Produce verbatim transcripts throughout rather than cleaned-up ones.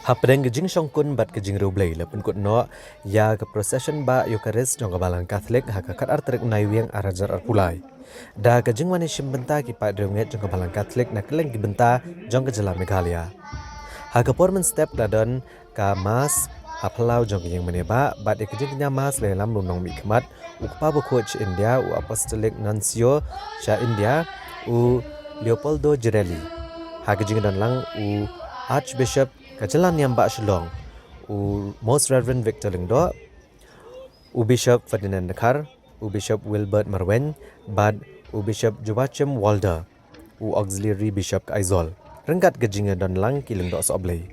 Hapdeng ka jingshongkun bad ka jingriewblei la pynkut noh ïa ka procession bah Eucharist jong ka Balang Katholik ha ka khatar tarik Naiwieng ar hajar arphew lai. Da ka jingwan shim bynta ki paid riewngeit jong ka Balang Katholik na kylleng ki bynta jong ka jylla Meghalaya. Ha ka por mynstep la don ka Mass ha phyllaw jong ka ïing mane bah bad ïa ka jingkñia Mass la ïalam da u nongmihkhmat u Kpa Bakhuid sha India, u Apostolic Nuncio sha India, u Leopoldo Girelli. Ha ka jingdon lang u Archbishop ka jylla niam bah Shillong, u Most Reverend Victor Lyngdoh, u Bishop Ferdinand Dkhar, u Bishop Wilbert Marwein, bad u Bishop Joachim Walder, u Auxiliary Bishop ka Aizawl, ryngkat ka jingdon lang ki lyngdoh sohblei.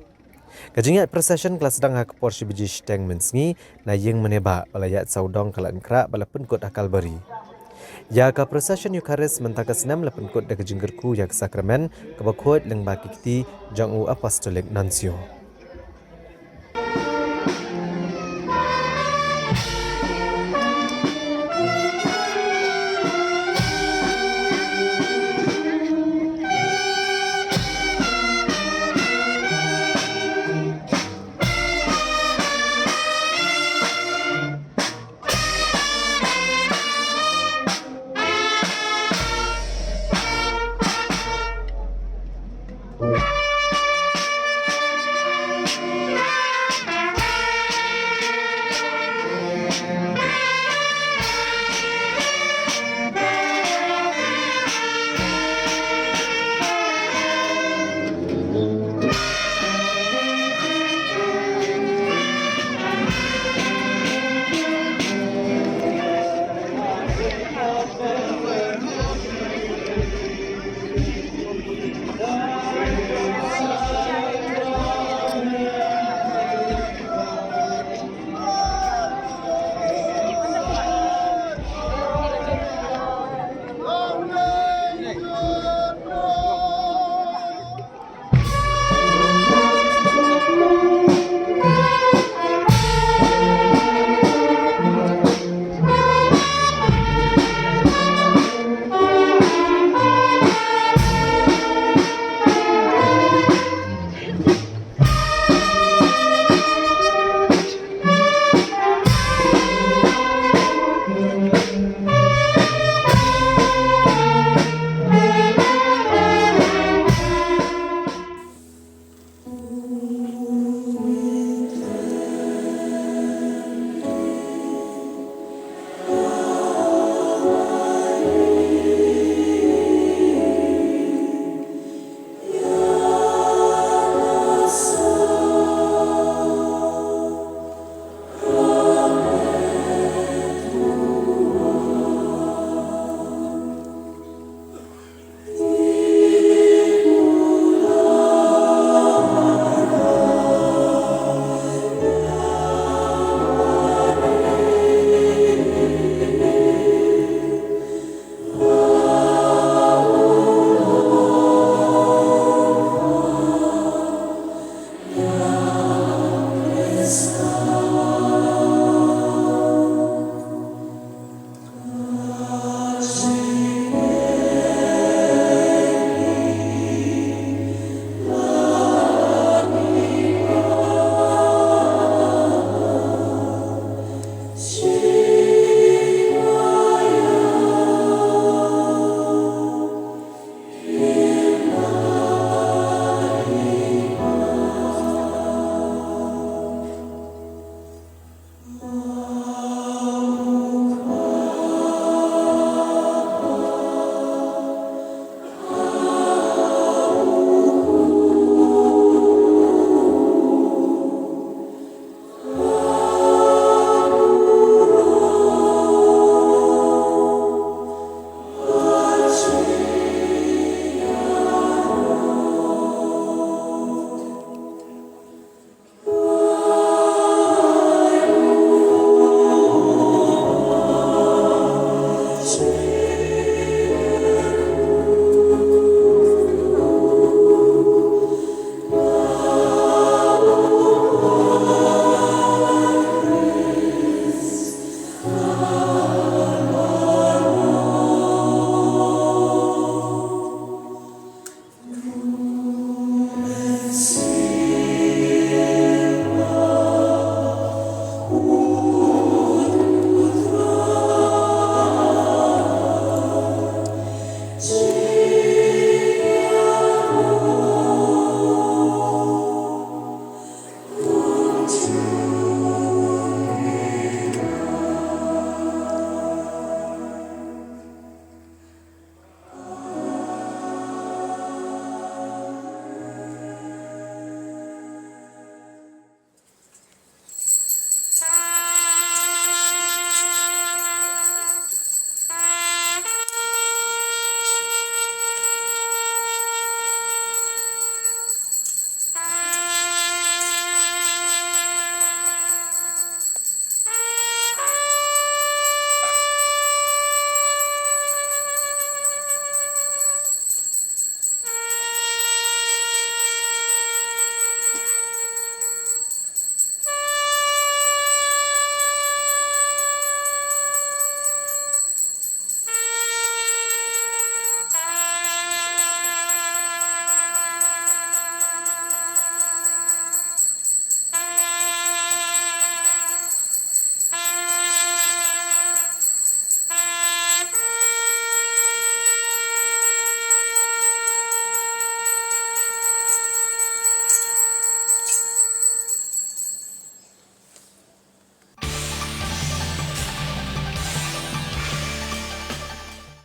Ka jingïaid procession ka la sdang ha ka por shi baje shiteng mynsngi na ïing mane bah, ba la ïaid sawdong ka Laitumkhrah ba la pynkut ha Kalbari. Ïa ka procession Eucharist mynta ka snem la pynkut da ka jingkyrkhu ïa ka sakramen kaba khuid lyngba ki kti jong u Apostolic Nuncio.